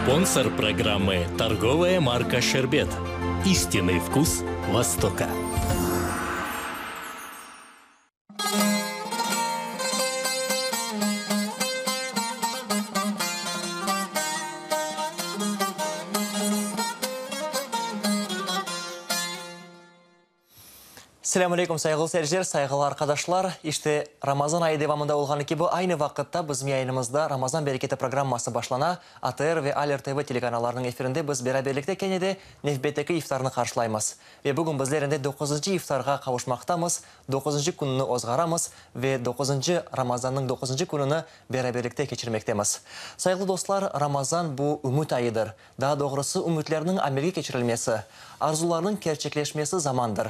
Спонсор программы торговая марка Шербет. Истинный вкус Востока. Selâm aleyküm, sayğılı seyirciler, sayğılı arqadaşlar! İşte, Ramazan ayı devamında olğanı kibi, aynı vaqıtta bizim yayınımızda Ramazan bereketi programması başlana. ATR ve Aler TV telekanallarınıñ efirinde biz beraberlikte kene de nevbetteki iftarnı qarşılaymız. Ve bugün bizler endi doquzıncı iftarğa qavuşmaqtamız, doquzıncı kününi ozğaramız ve doquzıncı Ramazannıñ doquzıncı kününi beraberlikte keçirmektemiz. Sayğılı dostlar, Ramazan bu ümüt ayıdır. Daa doğrusı, ümütlerniñ amelge keçirilmesi, arzularnıñ kerçekleşmesi zamandır.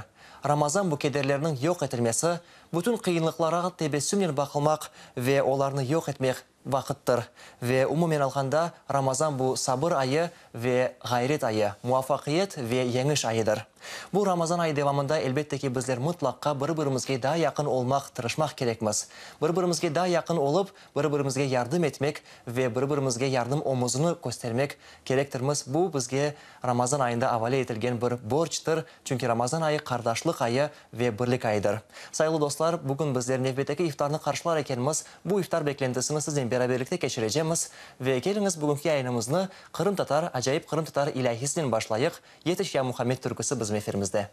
Ramazan bu kederlerniñ yoq etilmesi, bütün qıyınlıqlarğa tebessümnen baqılmaq ve olarnı yoq etmek vaqıttır. Ve umumen alğanda, Ramazan bu sabır ayı ve ğayret ayı, muvafaqiyet ve yeñiş ayıdır. Bu Ramazan ayı devamında, elbette ki, bizler mıtlaqqa bir-birimizge daa yaqın olmaq tırışmaq kerekmiz. Bir-birimizge daa yaqın olıp, bir-birimizge yardım etmek ve bir-birimizge yardım omuzını köstermek kerektirmiz. Bu bizge Ramazan ayında avale etilgen bir borctır, çünki Ramazan ayı qardaşlıq ayı ve birlik ayıdır. Sayğılı dostlar, bugün bizler nevbetteki iftarnı qarşılar ekenmiz, bu iftar beklentisini siznen beraberlikte keçirecemiz ve keliñiz bugünki yayınımıznı qırımtatar, acayip qırımtatar ilâhisinen başlayıq, Yetiş ya Muhammed türküsi bizim efirimizde.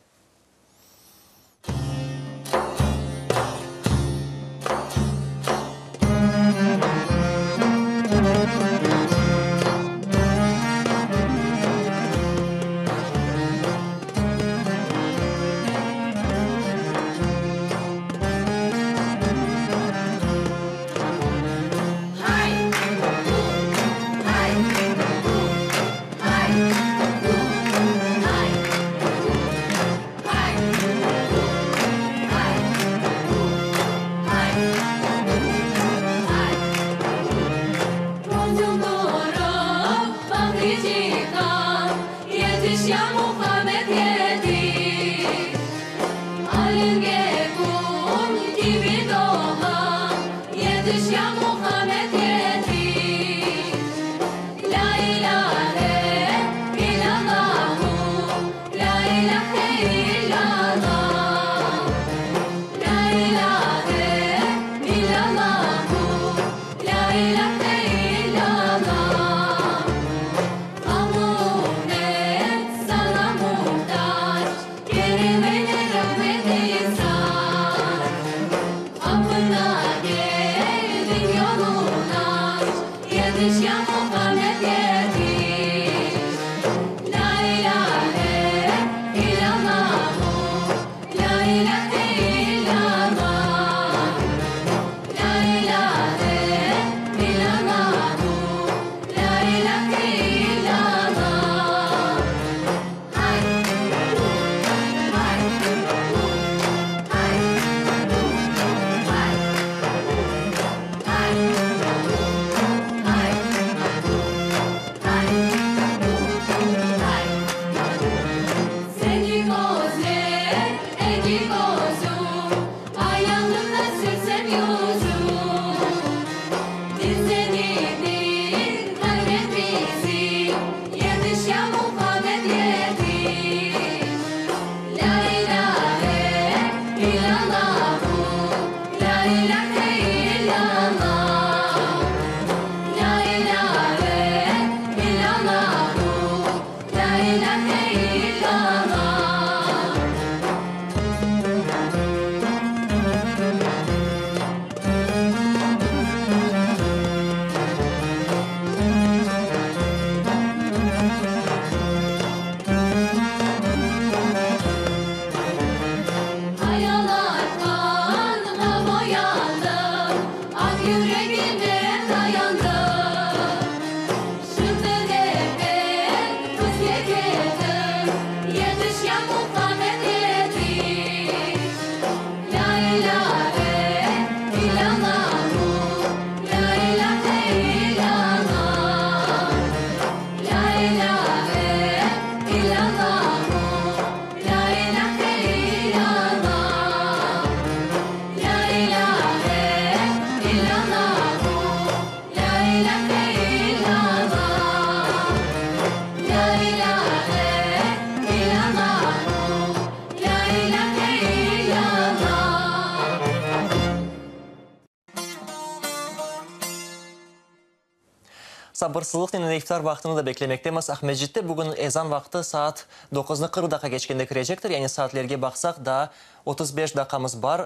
Sabırsızlıqnen iftar vaqtını da beklemektemiz. Aqmescitte bugün ezan vaqtı saat doquznı 40 daqqa keçkende kirecektir. Yani saatlerge baqsaq, daa 35 daqqamız bar.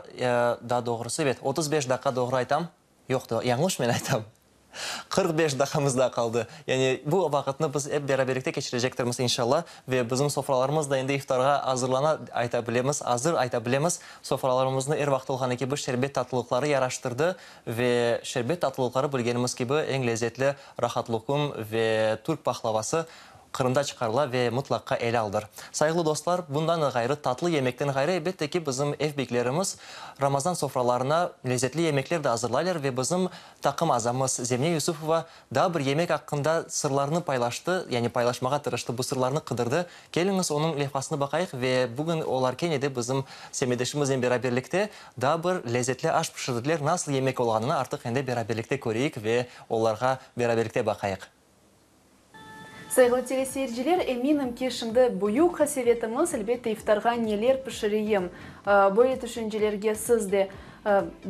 Daa doğrusı, ebet, 35 daqqa doğru aytam. Yoq, yañlış men aytam. 45 daqqamız daa qaldı. Yani bu vaqıtnı biz ep beraberlikte keçirecektirmiz, inşalla. Ve bizim sofralarımız da endi iftarğa azırlana, ayta bilemiz, azır ayta bilemiz. Sofralarımıznı er vaqıt olğanı kibi şerbet tatlılıqları yaraştırdı. Ve şerbet tatlılıqları, bilgenimiz kibi, eñ lezetli rahat lokum ve türk pahlavası Qırımda çıqarıla ve mıtlaqqa elâldır. Sayğılı dostlar, bundan da ğayrı, tatlı yemekten ğayrı, elbette ki, bizim ev beylerimiz Ramazan sofralarına lezetli yemekler de azırlaylar ve bizim taqım azamız Zemine Yusufova daa bir yemek aqqında sırlarını paylaştı, yani paylaşmağa tırıştı, bu sırlarnı qıdırdı. Keliñiz, onıñ levhasını baqayıq ve bugün olar kene de bizim semetdeşimiznen beraberlikte daa bir lezetli aş pişirdiler. Nasıl yemek olğanını artıq endi beraberlikte köreyik ve olarğa beraberlikte baqayıq. Sayğılı teleseyirciler, eminim ki, şimdi büyük qasevetimiz, elbette, iftarğa neler pişireyim? Böyle tüşüncelerge siz de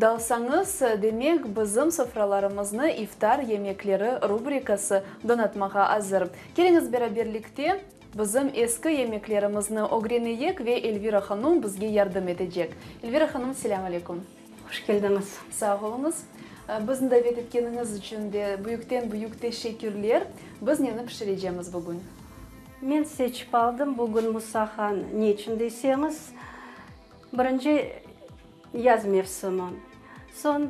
dalsañız, demek, bizim sofralarımıznı iftar yemekleri rubrikası donatmağa azır. Keliñiz, beraberlikte bizim eski yemeklerimizni ögreneyik ve Elvira hanum bizge yardım etecek. Elvira hanum, selâm aleyküm. Hoş keldiñiz. Sağ oluñız. Bizni davet etkeniñiz içün de büyükten-büyük teşekkürler. Biz neni pişirecemiz bugün? Men seçip aldım bugün musahan. Ne içün deseñiz, birinci yaz mevsimi. Soñ,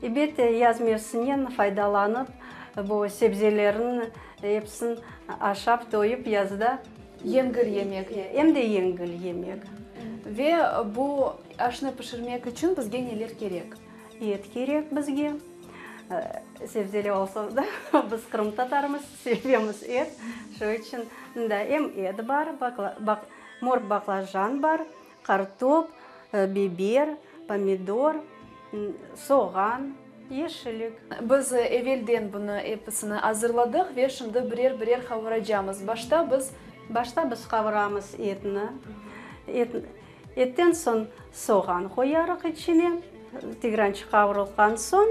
ebet, yaz mevsiminen faydalanıp, bu sebzelerniñ episini aşap toyup yazda. Yengil yemek. Em de yengil yemek. Ve bu aşnı pişirmek içün bizge neler kerek? Et kerek bizge. Sebzeli olsa da, biz qırımtatarmız, sevemiz et. Şunıñ içün mında em et bar, mor baqlajan bar, qartop, biber, pomidor, soğan, yeşillik. Biz evelden bunı episini azırladıq ve şimdi birer-birer qavuracamız. Başta biz. Başta biz qavuramız etni. Etten soñ soğan qoyarıq içine. Tigrançı qavurılğan soñ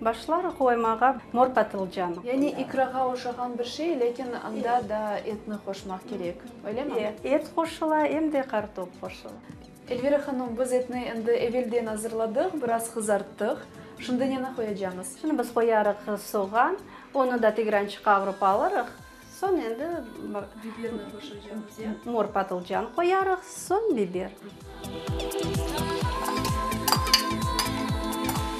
başlarıq qoymağa mor patılcanı. Yani ikrağa oşağan bir şey, lâkin anda da etni qoşmaq kerek, öylemi? Et qoşula, em de qartop qoşula. Elvira hanım, biz etni endi evelden azırladıq, biraz qızarttıq. Şimdi neni qoyacamız? Şimdi biz qoyarıq soğan, onı da tigrançı qavurıp alırıq. Soñ endi Biberni qoşacamız, ya? Mor patılcan qoyarıq, soñ biber.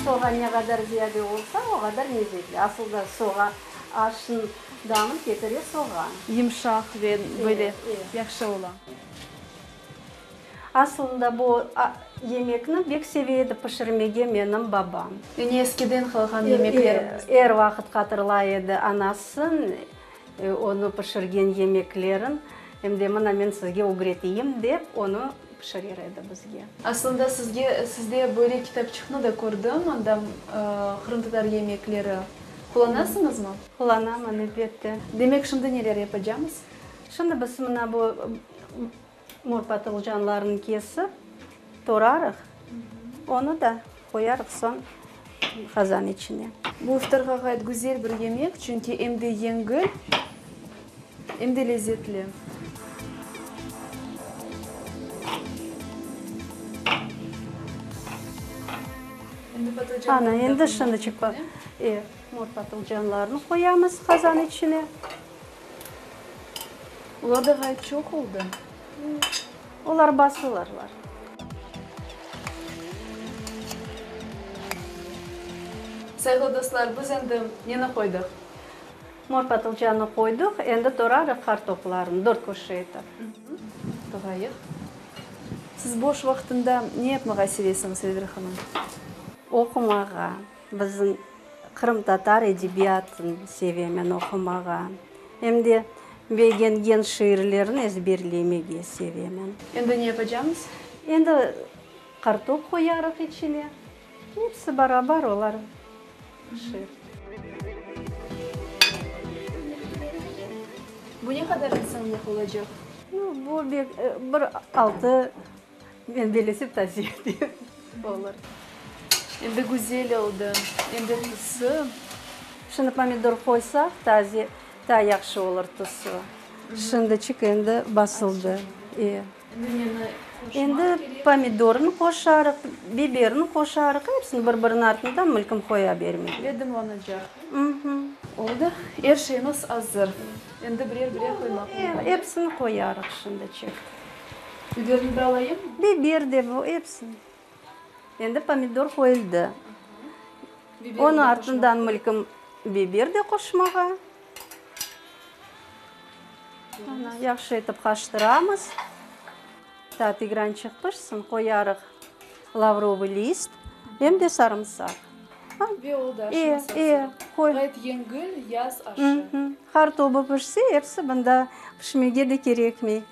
Soğan ne qadar ziyade olsa, o qadar lezetli. Asıl da soğa aşnıñ damını ketire soğan. Yımşaq ve böyle yahşı ola. Aslında bu yemekni bek seve edi pişirmege menim babam. Yani eskiden qalğan yemeklerimiz. Er vaqıt hatırlay edi anasın, onı pişirgen yemeklerin, em de mına men sizge ögreteyim dep onı pişirer edi bizge. Aslında sizge, sizde böyle kitapçıqnı da kördim, anda qırımtatar yemekleri. Qullanasıñızmı? Qullanam, elbette. Demek, şimdi neler yapacamız? Şimdi biz mına bu Mor patılcanlarnı kesip, torarıq, onı da qoyarıq soñ qazan içine. Bu iftarğa ğayet güzel bir yemek, çünki em de yengil, em de lezetli. Ana, endi şimdi mor patılcanlarnı qoyamız qazan içine. Olar da ğayet çoq oldı. Olar basılırlar. Sayğılı dostlar, biz endi neni qoydıq? Mor patılcanı qoydıq, endi torarıq qartoplarnı, dört köşe etip. Doğrayıq. Siz boş vaqtında ne yapmağa sevesiñiz, Elvira hanım? Oqumağa. Bizim qırımtatar edebiyatını sevemen oqumağa. Em de begengen şiirlerini ezberlemege sevemen. Endi ne yapacamız? Endi qartop qoyarıq içine. Episi barabar olar pişir. Bu ne qadar insanlıq olacaq? Bu bir altı Men belesem taziye olur. Endi güzel oldı. Endi tüsü. Şimdi pomidor qoysaq, taze, taa yahşı olur tüsü. Şimdiçik endi basıldı. E. Endi neni qoşmaq Endi kerek? pomidornı qoşarıq, biberni qoşarıq, episini bir-biriniñ artından mülküm qoya bermege. Ve dımlanacaq. Oldı. Er şeyimiz azır. Endi birer-birer qoymaq mümkün. E, episini qoyarıq şimdiçik. Biberni de alayımmı? Biber de, bu, episini. Endi pomidor qoyuldı. Onıñ artından mülküm biber de qoşmağa. Ana, yahşı etip qaştıramız. Ta tigrançıq pişsin, qoyarıq lavrovıy list, em de sarımsaq. Ve oldı aşımız azır. Ğayet yengil yaz aşı. Qartobı pişse, episi bunda pişmege de kerekmey.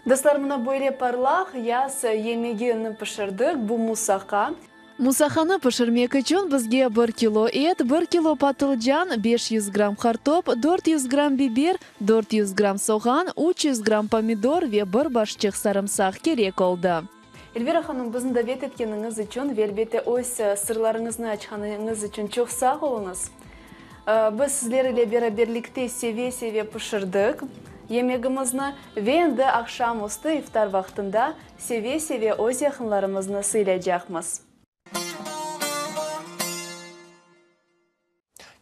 Dostlar, mına böyle parlaq yaz yemegini pişirdik, bu musaqa. Musaqanı pişirmek içün bizge bir kilo et, bir kilo patılcan, 500 gramm qartop, 400 gramm biber, 400 gramm soğan, 300 gramm pomidor ve bir başçıq sarımsaq kerek oldı. Elvira hanım, bizni davet etkeniñiz içün ve elbette öz sırlarıñıznı açqanıñız içün çoq sağ oluñız. Biz sizler ile beraberlikte seve-seve pişirdik yemegimizni ve endi aqşam üstü iftar vaqtında seve-seve öz yaqınlarımıznı sıylaycaqmız.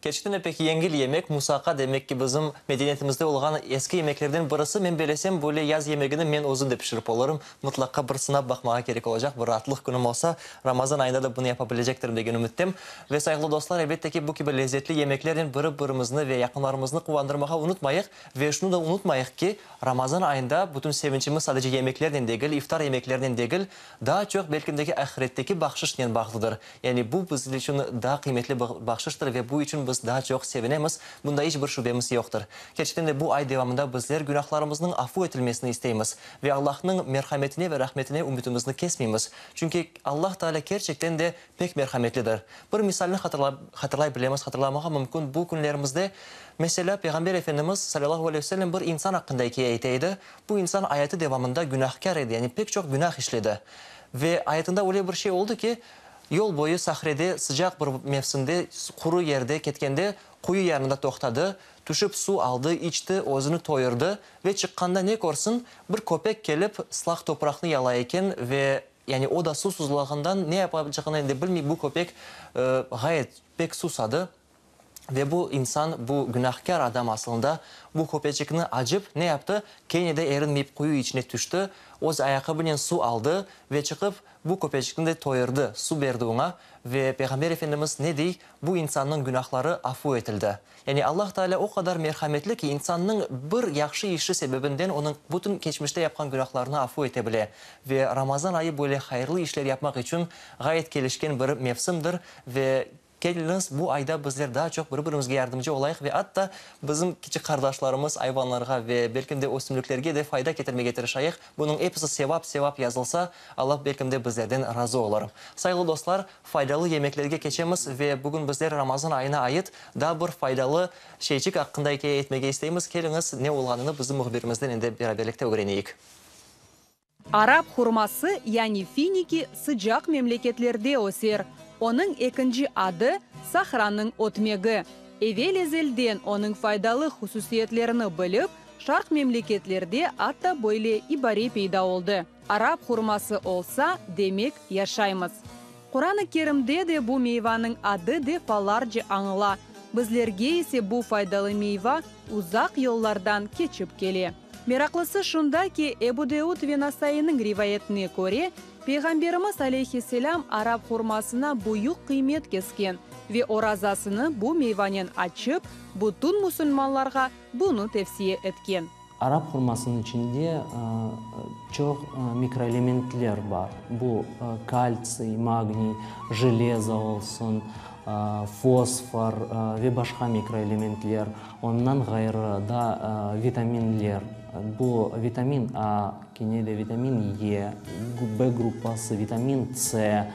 Kerçekten de pek yengil yemek, musaqa, demek ki, bizim medeniyetimizde olğan eski yemeklerden birisi. Men belesem, böyle yaz yemegini men özüm de pişirip olurım. Mıtlaqqa bir sınap baqmağa kerek olacaq, bir raatlıq künüm olsa, Ramazan ayında da bunı yapa bilecektirim degen ümüttem. Ve, sayğılı dostlar, elbette ki, bu kibi lezzetli yemeklernen biri-birimizni ve yaqınlarımıznı quvandırmağa unutmayıq. Ve şunı da unutmayıq ki, Ramazan ayında bütün sevinçimiz sadece yemeklernen degil, iftar yemeklerinen degil, daa çoq belkimdeki ahiretteki bahşışnen bağlıdır. Yani bu biz içün daa qıymetli bir bahşıştır ve bu içün biz daa çoq sevinemiz, bunda iç bir şübemiz yoqtır. Kerçekten de bu ay devamında bizler günahlarımıznıñ afu etilmesini isteymiz ve Allahnıñ merhametine ve rahmetine ümütimizni kesmeymiz. Çünki Allah Taalâ kerçekten de pek merhametlidir. Bir misalni hatırlay bilemiz, hatırlamağa mümkün bu künlerimizde, meselâ, Peyğamber Efendimiz, salâllahu aleyhi ve sellem, bir insan aqqında ikâye ete edi. Bu insan ayatı devamında günahkâr edi, yani pek çoq günah işledi. Ve ayatında öyle bir şey oldı ki, yol boyu sahrede sıcaq bir mevsimde quru yerde ketkende quyu yanında toqtadı, tüşip suv aldı, içti, özüni toyurdı ve çıqqanda ne körsin, bir köpek kelip ıslaq topraqnı yalay eken ve yani o da suvsuzlığından ne yapacağını endi bilmey, bu köpek ğayet pek susadı. Ve bu insan, bu günahkâr adam asılında bu köpeçikni acıp, ne yaptı? Kene de erinmeyip quyu içine tüşti, öz ayaqqabınen suv aldı ve çıqıp bu köpeçikni de toyurdı, suv berdi oña. Ve Peyğamber Efendimiz ne dey? Bu insannıñ günahları afu etildi. Yani Allah Teala o qadar merhametli ki, insannıñ bir yahşı işi sebebinden onıñ bütün keçmişte yapqan günahlarını afu ete bile. Ve Ramazan ayı böyle hayırlı işler yapmaq içün ğayet kelişken bir mevsimdir ve Keliñiz, bu ayda bizler daa çoq bir-birimizge yardımcı olayıq ve atta bizim kiçik qardaşlarımız ayvanlarğa ve belkim de ösümliklerge de fayda ketirmege tırışayıq. Bunıñ episi sevap-sevap yazılsa, Allah belkim de bizlerden razı olur. Sayğılı dostlar, faydalı yemeklerge keçemiz ve bugün bizler Ramazan ayına ait daa bir faydalı şeyçik aqqında ikâye etmege isteymiz. Keliñiz, ne olğanını bizim mühbirimizden endi beraberlikte ögreneyik. Arap hurması, yani finiki sıcaq memleketlerde öser. Onıñ ekinci adı, sahranıñ ötmegi. Evel-ezelden onıñ faydalı hususiyetlerini bilip, şarq memleketlerde atta böyle ibare peyda oldı, Arap hurması olsa, demek, yaşaymız. Quran-ı Kerimde de bu meyvanıñ adı defalarca añıla, bizlerge ise bu faydalı meyva uzaq yollardan keçip kele. Meraqlısı şunda ki, Ebu Deud ve Nasainiñ rivayetine köre, Peyğamberimiz aleyhisselâm arap hurmasına büyük qıymet kesken ve orazasını bu meyvanen açıp, bütün musulmanlarğa bunı tevsiye etken. Arap hurmasınıñ içinde çoq mikroelementler bar. Bu kaltsiy, magniy, jelezo olsun, fosfor ve başqa mikroelementler. Ondan ğayrı da vitaminler. Bu vitamin A, kene de vitamin E, B gruppası, vitamin C,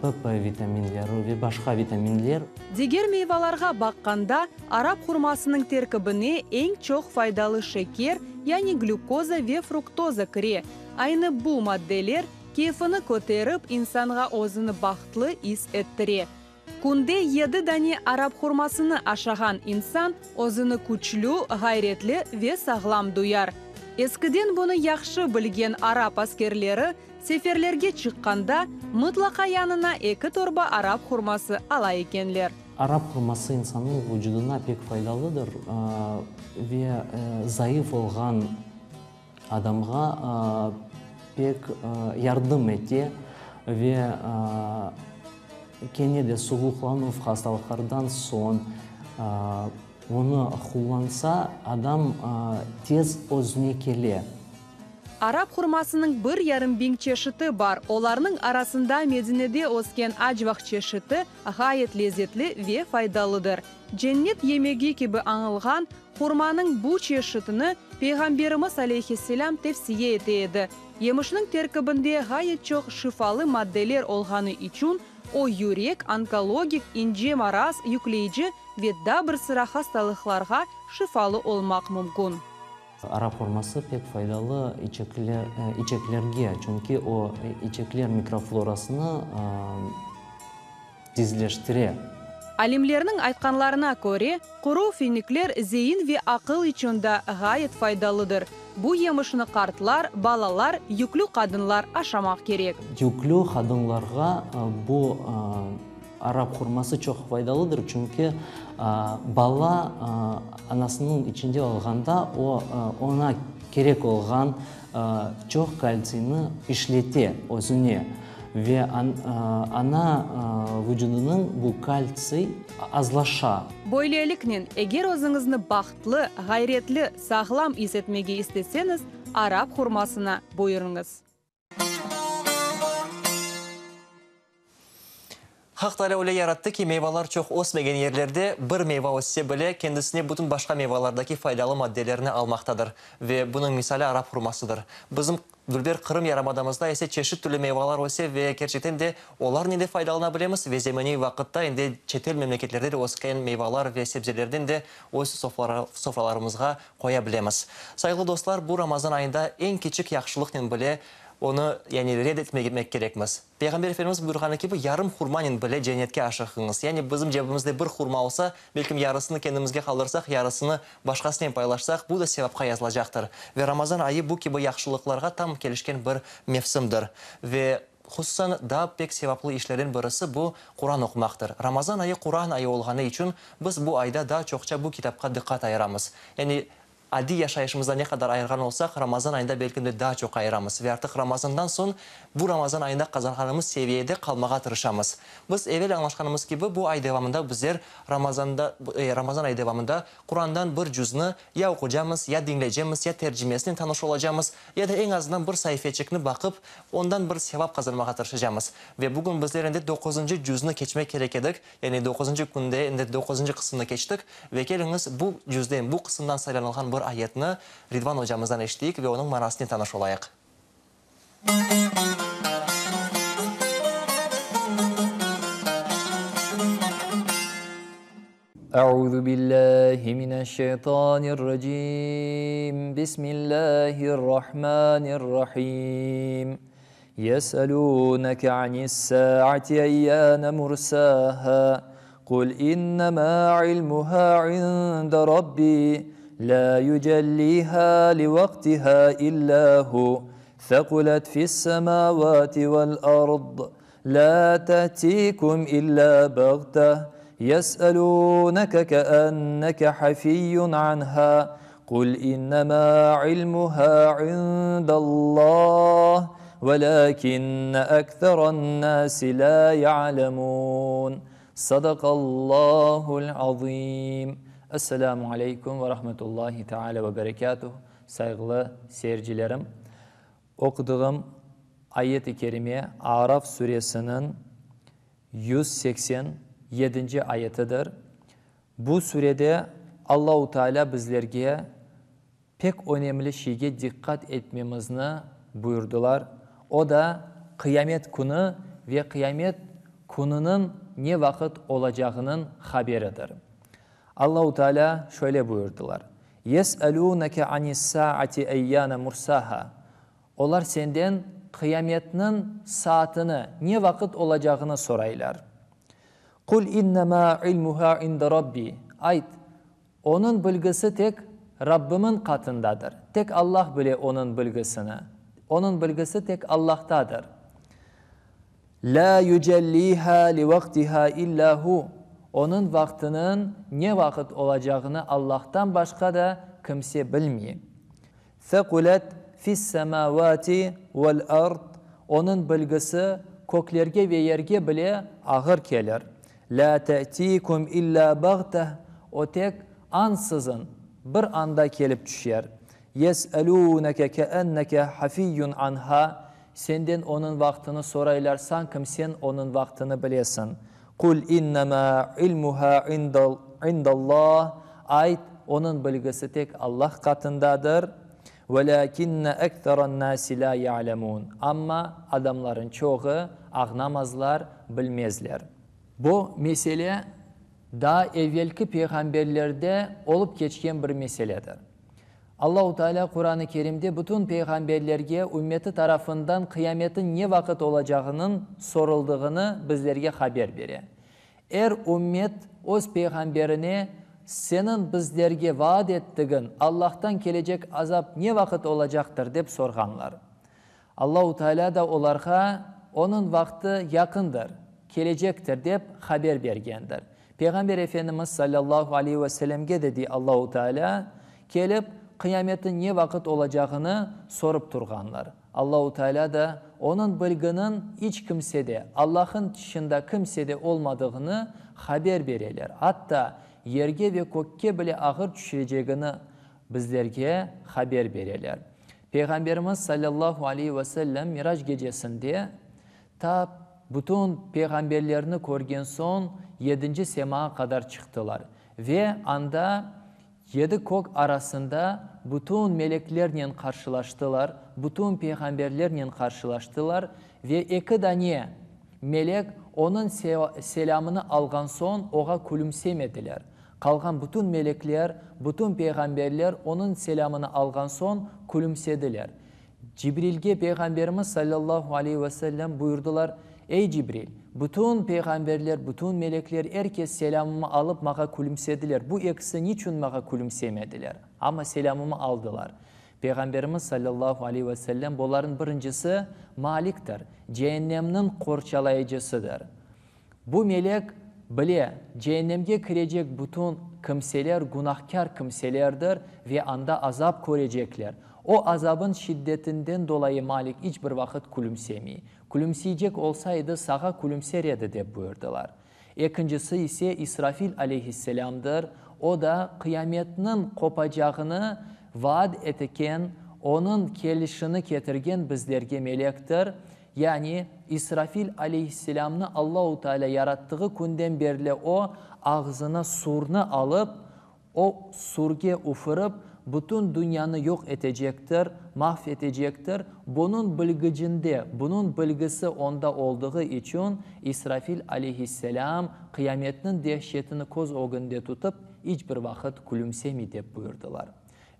PP vitaminleri ve başqa vitaminler. Diger meyvalarğa baqqanda, arap hurmasınıñ terkibine eñ çoq faydalı şeker, yani glükoza ve fruktoza kire. Aynı bu maddeler. Keyfini köterip, insanğa özüni bahtlı is ettire. Künde yedi dane arap hurmasını aşağan insan özüni küçlü, ğayretli ve sağlam duyar. Eskiden bunı yahşı bilgen arap askerleri seferlerge çıqqanda, mıtlaqa yanına eki torba arap hurması ala ekenler. Arap hurması insannıñ vucudına pek faydalıdır ve zayıf olğan adamğa pek yardım ete ve kene de suvuqlanuv hastalıqlardan soñ onı qullansa, adam tez özüne kele. Arap hurmasınıñ bir yarım biñ çeşiti bar, olarnıñ arasında Medinede ösken acvah çeşiti ğayet lezetli ve faydalıdır. Cennet yemegi kibi añılğan hurmanıñ bu çeşitini Peyğamberimiz aleyhisselâm tevsiye ete edi. Yemişniñ terkibinde ğayet çoq şifalı maddeler olğanı içün o yürek, onkologik, ince maraz, yükleyici ve daa bir sıra hastalıqlarğa şifalı olmaq mümkün. Arap hurması pek faydalı içekler, içeklerge, çünki o içekler mikroflorasını tizleştire. Alimlerniñ aytqanlarına köre, quru finikler zein ve aqıl içün da ğayet faydalıdır. Bu yemişni qartlar, balalar, yüklü qadınlar aşamaq kerek. Yüklü qadınlarğa bu arap hurması çoq faydalıdır, çünki bala anasınıñ içinde olğanda o, oña kerek olğan çoq kaltsiyni işlete özüne ve ana vucudınıñ bu kaltsiy azlaşa. Böyleliknen, eger özüñizni bahtlı, ğayretli, sağlam is etmege isteseñiz, arap hurmasına buyurıñız. Haq Taalâ öyle yarattı ki, meyvalar çoq ösmegen yerlerde bir meyva össe bile, kendisine bütün başqa meyvalardaki faydalı maddelerni almaqtadır. Ve bunıñ misali arap hurmasıdır. Bizim dülber Qırım yarımadamızda ise çeşit türlü meyvalar öse ve kerçekten de olarnen de faydalana bilemiz ve zemaniy vaqıtta endi çetel memleketlerde de ösken meyvalar ve sebzelerden de öz sofralarımızğa qoya bilemiz. Sayğılı dostlar, bu Ramazan ayında eñ kiçik yahşılıqnen bile onı, yani red etmemek kerekmiz. Peyğamber Efendimiz buyurğanı kibi, yarım hurmanen bile cennetke aşıqıñız. Yani bizim cebimizde bir hurma olsa, belkim yarısını kendimizge qaldırsaq, yarısını başqasınen paylaşsaq, bu da sevapqa yazılacaqtır. Ve Ramazan ayı bu kibi yahşılıqlarğa tam kelişken bir mevsimdir. Ve hususan daa pek sevaplı işlerden birisi bu, Quran oqumaqtır. Ramazan ayı Quran ayı olğanı içün biz bu ayda daa çoqça bu kitapqa diqqat ayıramız. Yani Adiy yaşayışımızda ne qadar ayırğan olsaq, Ramazan ayında belkim de daa çoq ayıramız ve artıq Ramazandan soñ bu Ramazan ayında qazanğanımız seviyede qalmağa tırışamız. Biz evel añlaşqanımız kibi, bu ay devamında bizler Ramazanda, Ramazan ayı devamında Qurandan bir cüzni ya oqucamız, ya diñleycemiz, ya tercimesinen tanış olacamız, ya da eñ azından bir saifeçikni baqıp, ondan bir sevap qazanmağa tırışacamız. Ve bugün bizler endi doquzıncı cüzni keçmek kerek edik. Yani doquzıncı künde endi doquzıncı qısımnı keçtik ve keliñiz bu cüzden, bu qısımdan saylanılğan bir ayetni Ridvan ocamızdan eşiteyik ve onıñ manasınen tanış olayıq. Euzu billahi mineşşeytanirracim. Bismillahirrahmanirrahim. Yeselûneke anis-sâati eyyâne mursâhâ, Kul innemâ ilmuhâ inde Rabbî, lâ yücellîhâ livaqtihâ illâ hu, fequlet fis-semâvâti vel-ard, lâ te'tîkum illâ beğteh, Yeselûneke keenneke hafiyyun anhâ, Qul innemâ ilmuhâ indallâh, velâkinne ekserennâsi lâ ya'lemûn. Sadaqallâhul azîm. Esselâmu aleykum ve rahmetullâhi teâlâ ve berekâtuh, sayğılı seyircilerim. Oqudığım ayet-i kerime A'raf suresiniñ 187-nci ayetidir. Bu surede Allahu Teala bizlerge pek önemli şeyge diqqat etmemizni buyurdılar, o da Qıyamet künü ve Qıyamet kününiñ ne vaqıt olacağınıñ haberidir. Allahu Teala şöyle buyurdılar, Yes'elûneke anis-sâati eyyâne mursâhâ, Olar senden. qıyametniñ saatini, ne vaqıt olacağını soraylar. Qul innemâ ilmuhâ inde Rabbi, Ayt, Onıñ bilgisi tek Rabbimiñ qatındadır. Tek Allah bile Onıñ bilgisini. Onıñ bilgisi tek Allahtadır. Lâ yücellîhâ livaqtihâ illâ hu, Onıñ vaqtınıñ ne vaqıt olacağını Allahtan başqa da kimse bilmey. Sequlet fis-semâvâti vel-ard, Onıñ bilgisi köklerge ve yerge bile ağır kelir. Lâ te'tîkum illâ bağteh, O tek ansızın, bir anda kelip tüşer. Yes'elûneke ke'enneke hafiyyun anhâ, Senden onıñ vaqtını soraylar, sankim sen onıñ vaqtını bilesiñ. Qul innemâ ilmuhâ indallah, Ayt, onıñ bilgisi tek Allah qatındadır. Velâkinne ekseran-nâsi lâ ya'lemûn, Amma adamların çoğı añlamazlar, bilmezler. Bu mesele daa evvelki peyğamberlerde olıp keçken bir meseledir. Allahu Teala Quran-ı Kerimde bütün peyğamberlerge ümmeti tarafından qıyametin ne vaqıt olacağınıñ soruldığını bizlerge haber bere. Er ümmet öz peyğamberine, Seniñ bizlerge vaad ettigiñ Allahtan kelecek azap ne vaqıt olacaqtır? dep sorğanlar. Allahu Teala da olarğa, Onıñ vaqtı yaqındır, kelecektir, dep haber bergendir. Peyğamber Efendimiz salâllahu aleyhi ve sellemge de dey Allahu Teala, kelip, qıyametin ne vaqıt olacağını sorup turğanlar. Allahu Teala da onıñ bilginiñ iç kimsede, Allah'ın tışında kimsede olmadığını haber bereler. Atta yerge ve kökke bile ağır tüşürecegini bizlerge haber bereler. Peyğamberimiz salâllahu aleyhi ve sellem Mirac gecesinde ta bütün peyğamberlerni körgen soñ yedinci semağa qadar çıqtılar ve anda yedi kök arasında bütün meleklernen qarşılaştılar, bütün peyğamberlernen qarşılaştılar ve eki dane melek onıñ selâmını alğan soñ oğa külümsemediler. Qalğan bütün melekler, bütün peyğamberler onıñ selâmını alğan soñ külümsediler. Cibrilge Peyğamberimiz salâllahu aleyhi ve sellem buyurdılar, Ey, Cibril, bütün peyğamberler, bütün melekler, er kes selâmımı alıp mağa külümsediler, bu ekisi niçün mağa külümsemediler, amma selâmımı aldılar? Peyğamberimiz salâllahu aleyhi ve sellem, Boların birincisi Maliktir, ceennemniñ qorçalayıcısıdır. Bu melek bile, ceennemge kirecek bütün kimseler günahkâr kimselerdir ve anda azap körecekler. O azabın şiddetinden dolayı Malik iç bir vaqıt külümsemey. Külümseycek olsa edi, sağa külümser edi, dep buyurdılar. Ekincisi ise İsrafil aleyhisselâmdır, o da qıyametniñ qopacağını vaad etiken, onıñ kelişini ketirgen bizlerge melektir. Yani, İsrafil aleyhisselâmnı Allahu Teala yarattığı künden berli o, ağzına surnı alıp, o surge üfürip, bütün dünyanı yoq etecektir, mahv etecektir. Bunıñ bilgicinde, bunıñ bilgisi onda olduğı içün, İsrafil aleyhisselâm qıyametniñ dehşetini köz ögünde tutıp, iç bir vaqıt külümsemey, dep buyurdılar.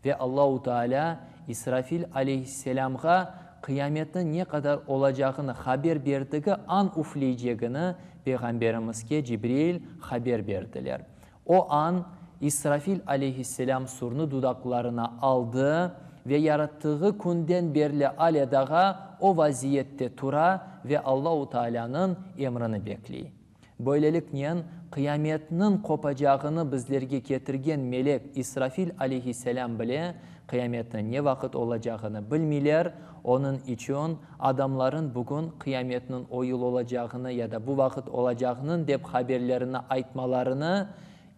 Ve Allahu Teala İsrafil aleyhisselâmğa qıyametniñ ne qadar olacağını haber berdigi an üfleycegini Peyğamberimizge Cibril haber berdiler. O an İsrafil aleyhisselâm surnı dudaqlarına aldı ve yarattığı künden berli ale daha o vaziyette tura ve Allahu Tealânıñ emrini bekley. Böyleliknen, qıyametniñ qopacağını bizlerge ketirgen melek İsrafil aleyhisselâm bile qıyametniñ ne vaqıt olacağını bilmeyler, onıñ içün adamların bugün qıyametniñ o yıl olacağını ya da bu vaqıt olacağınıñ dep haberlerini aytmalarını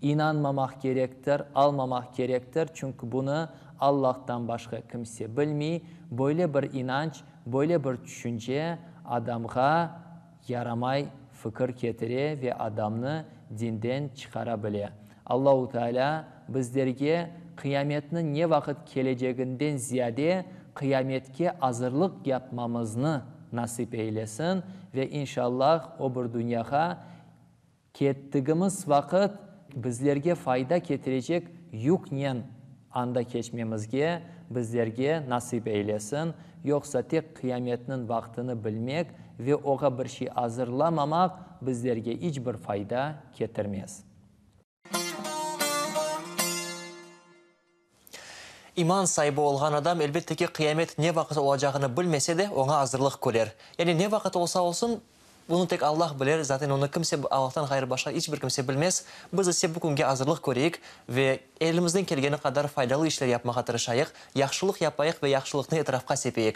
inanmamaq kerektir, almamaq kerektir, çünki bunı Allahtan başqa kimse bilmey, böyle bir inanç, böyle bir tüşünce adamğa yaramay fikir ketire ve adamnı dinden çıqara bile. Allahu Teala bizlerge qıyametniñ ne vaqıt keleceginden ziyade qıyametke azırlıq yapmamıznı nasip eylesin ve inşallah o bir dünyağa kettigimiz vaqıt bizlerge fayda ketirecek yüknen. Anda keçmemizge bizlerge nasip eylesin, yoqsa tek qıyametniñ vaqtını bilmek ve oğa bir şey azırlamamaq bizlerge iç bir fayda ketirmez. İman saibi olğan adam, elbette ki, qıyamet ne vaqıt olacağını bilmese de, oña azırlıq körer. Yani ne vaqıt olsa olsun, bunı tek Allah biler, zaten onı kimse, Allahtan ğayrı başqa iç bir kimse bilmez. Biz ise bu künge azırlıq köreyik ve elimizden kelgeni qadar faydalı işler yapmağa tırışayıq, yahşılıq yapayıq ve yahşılıqnı etrafqa sepeyik.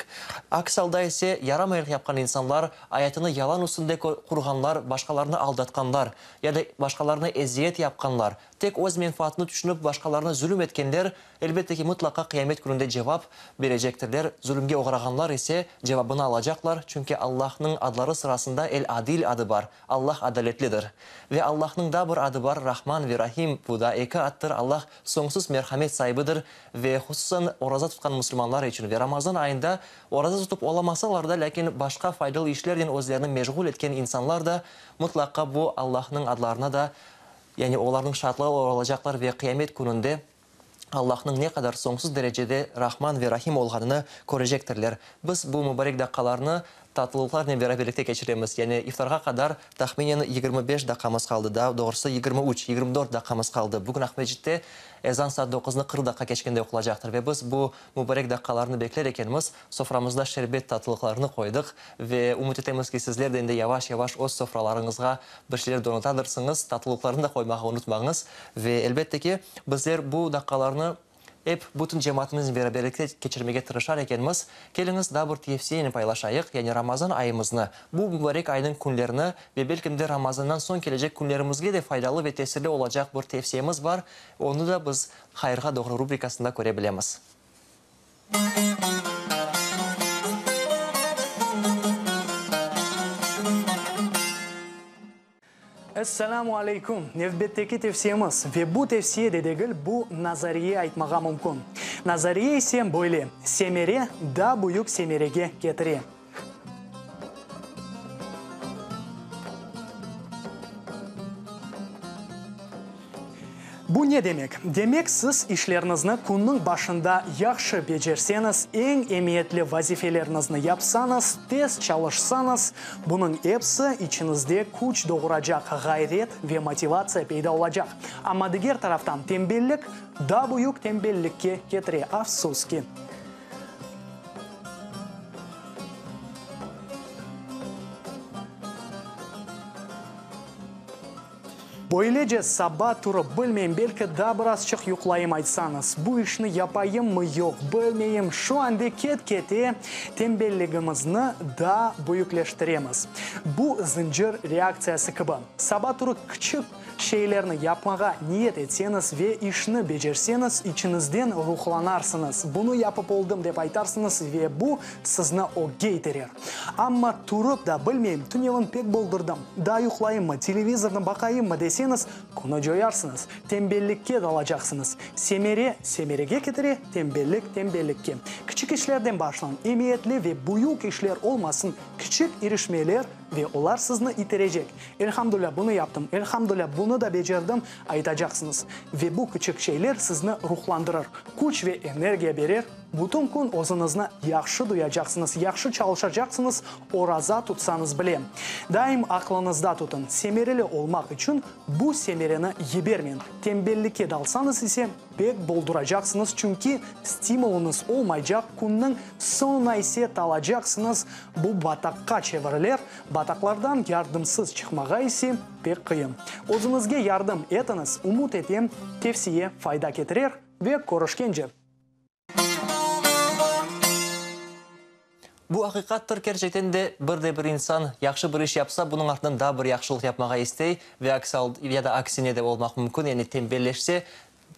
Aks alda ise yaramaylıq yapqan insanlar, ayatını yalan üstünde qurğanlar, başqalarnı aldatqanlar ya da başqalarına eziyet yapqanlar, Tek öz menfaatını tüşünip başqalarına zulüm etkenler, elbette ki, mıtlaqa qıyamet kününde cevap berecektirler, zulümge oğrağanlar ise cevabını alacaqlar, çünki Allahnıñ adları sırasında El-Adil adı bar, Allah adaletlidir. Ve Allahnıñ daa bir adı bar, Rahman ve Rahim, bu da eki addır, Allah soñsuz merhamet saibidir ve hususan oraza tutqan musulmanlar içün ve Ramazan ayında oraza tutıp olamasalar da, lâkin başqa faydalı işlernen özlerini meşğul etken insanlar da mıtlaqa bu Allahnıñ adlarına da Yani olarnıñ şaatları olacaqlar ve qıyamet kününde Allahnıñ ne qadar soñsuz derecede Rahman ve Rahim olğanını körecektirler. Biz bu mübarek daqqalarnı tatlılıqlarnen beraberlikte keçiremiz. Yani iftarğa qadar tahminen 25 daqqamız qaldı, daa doğrusı 23, 24 daqqamız qaldı. Bugün Aqmescitte ezan saat doquznı 40 daqqa keçkende oqulacaqtır ve biz bu Mübarek daqqalarnı bekler ekenmiz, soframızda şerbet tatlılıqlarını qoydıq ve ümüt etemiz ki, sizler de endi yavaş-yavaş öz sofralarıñızğa bir şeyler donatadırsıñız, tatlılıqlarnı da qoymağa unutmañız. Ve, elbette ki, bizler bu daqqalarnı ep bütün cemaatımıznen beraberlikte keçirmege tırışar ekenmiz. Keliñiz, daa bir tevsiyenen paylaşayıq, yani Ramazan ayımıznı, bu mübarek aynıñ künlerini ve belkim de Ramazandan soñ kelecek künlerimizge de faydalı ve tesirli olacaq bir tevsiyemiz bar, onı da biz Hayırğa doğru rubrikasında köre bilemiz. Esselamu aleyküm! Nevbetteki tevsiyemiz, ve bu tevsiye de degil, bu nazariye aytmağa mümkün. Nazariye ise böyle, semere daa büyük semerege ketire. Bu ne demek? Demek, siz işleriñizni künniñ başında yahşı becerseñiz, eñ emiyetli vazifeleriñizni yapsañız, tez çalışsañız, bunıñ episi içiñizde küç doğuracaq, ğayret ve motivatsiya peyda olacaq. Amma diger taraftan, tenbellik daa büyük tenbellikke ketire, afsus ki. Böylece, saba turıp, bilmeyim, belki daa birazçıq yuqlayım aytsañız, bu işni yapayımmı, yoq, bilmeyim, şu ande ket-kete tenbelligimizni daa büyükleştiremiz. Bu zıncır reaktsiyası kibi. Saba turıp kiçik şeylerni yapmağa niyet etseñiz ve işni becerseñiz, içiñizden ruhlanarsıñız, bunı yapıp oldım dep aytarsıñız ve bu sizni ögge iterer. Amma turıp da, bilmeyim, tünevin pek boldurdım, daa yuqlayımmı, televizornı baqayımmı deseñiz, künü coyarsıñız, tenbellikke dalacaqsıñız. Semere, semerege ketire, tenbellik, tenbellikke. Kiçik işlerden başlañ, emiyetli ve büyük işler olmasın, kiçik irişmeler ve olar sizni iterecek. Elhamdülâ, bunı yaptım, elhamdülâ, bunı da becerdim, aytacaqsıñız. Ve bu kiçik şeyler sizni ruhlandırır, küç ve energiya berer, Bütün kün özüñizni yahşı duyacaqsıñız, yahşı çalışacaqsıñız, oraza tutsañız bile. Daim aqlıñızda tutıñ, semereli olmaq içün bu semereni yibermeñ. Tenbellikke dalsañız ise, pek bolduracaqsıñız, çünki stimulıñız olmaycaq, künniñ soñuna ise talacaqsıñız, bu bataqqa çevirilir, bataqlardan yardımsız çıqmağa ise pek qıyın. Özüñizge yardım etiñiz, ümüt etem, tevsiye fayda ketirer ve körüşkence! Bu aqiqattır, kerçekten de, bir de bir insan yahşı bir iş yapsa, bunıñ artından daa bir yahşılıq yapmağa istey ve aks al, ya da aksine de olmaq mümkün, yani tenbelleşse,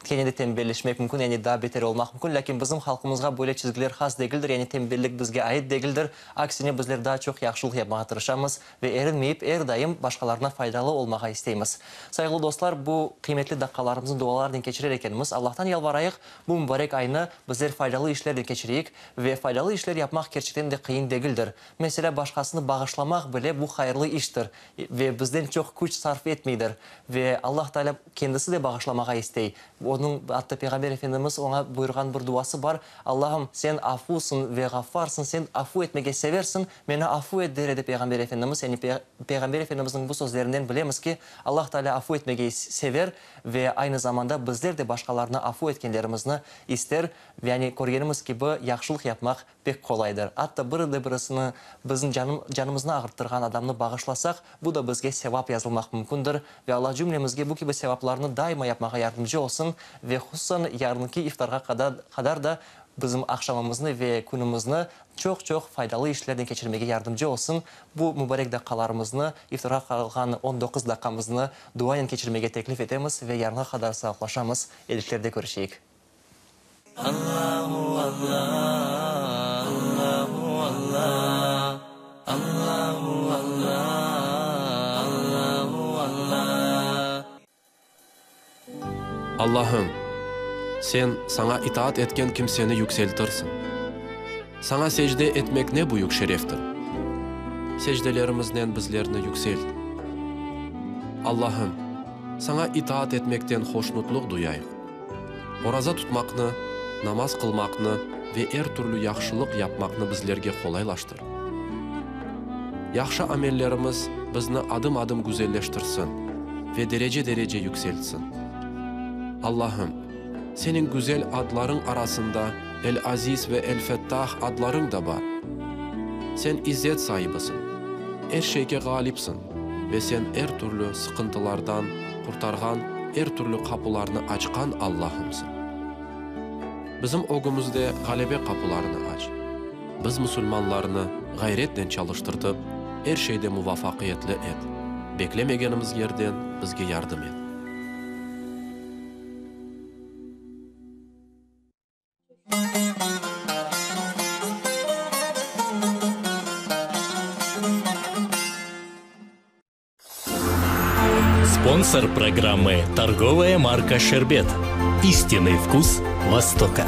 kene de tenbelleşmek mümkün, yani daa beter olmaq mümkün. Lâkin bizim halqımızğa böyle çizgiler has degildir, yani tenbellik bizge ait degildir. Aksine, bizler daa çoq yahşılıq yapmağa tırışamız ve erinmeyip, er daim başqalarına faydalı olmağa isteymiz. Sayğılı dostlar, bu qıymetli daqqalarımıznı dualarnen keçirer ekenmiz, Allahtan yalvarayıq, Bu mübarek aynı bizler faydalı işlernen keçireyik ve faydalı işler yapmaq kerçekten de qıyın degildir. Meselâ, başqasını bağışlamaq bile bu hayırlı iştir ve bizden çoq küç sarf etmeydir. Ve Allah Taalâ kendisi de bağışlamağa istey. Onıñ, atta Peyğamber Efendimiz oña buyurğan bir duası bar, Allahım, Sen Afusıñ ve Ğaffarsıñ, Sen afu etmege seversiñ, meni afu et, der edi Peyğamber Efendimiz. Yani Peyğamber Efendimizniñ bu sözlerinden bilemiz ki, Allah Teala afu etmege sever ve aynı zamanda bizler de başqalarnı afu etkenlerimizni ister. Yani körgenimiz kibi, yahşılıq yapmaq Pek qolaydır. Atta bir de birisini, bizim canımıznı ağırttırğan adamnı bağışlasaq, bu da bizge sevap yazılmaq mümkündir. Ve Alla cümlemizge bu kibi sevaplarnı daima yapmağa yardımcı olsun ve hususan yarınki iftarğa qadar da bizim aqşamımıznı ve künümizni çoq-çoq faydalı işlernen keçirmege yardımcı olsun. Bu mübarek daqqalarımıznı, iftarğa qalğan 19 daqqamıznı duanen keçirmege teklif etemiz ve yarınğa qadar sağlıqlaşamız. Eliklerde körüşeyik. Allahım, Sen Saña itaat etken kimseni yükseltirsiñ. Saña secde etmek ne büyük şereftir! Secdelerimiznen bizlerni yükselt. Allahım, Saña itaat etmekten hoşnutlıq duyayıq. Oraza tutmaqnı, namaz qılmaqnı ve er türlü yahşılıq yapmaqnı bizlerge qolaylaştır. Yahşı amellerimiz bizni adım-adım güzelleştirsin ve derece-derece yükseltsin. Allahım, Seniñ güzel adlarıñ arasında El-Aziz ve El-Fettah adlarıñ da bar. Sen izzet saibisiñ, er şeyge ğalipsiñ ve Sen er türlü sıqıntılardan qurtarğan, er türlü qapularnı açqan Allahımsıñ. Bizim ögümizde ğalebe qapularını aç. Biz musulmanlarnı ğayretnen çalıştırtıp, er şeyde muvafaqiyetli et. Beklemegenimiz yerden bizge yardım et. Спонсор программы торговая марка Шербет. Истинный вкус Востока.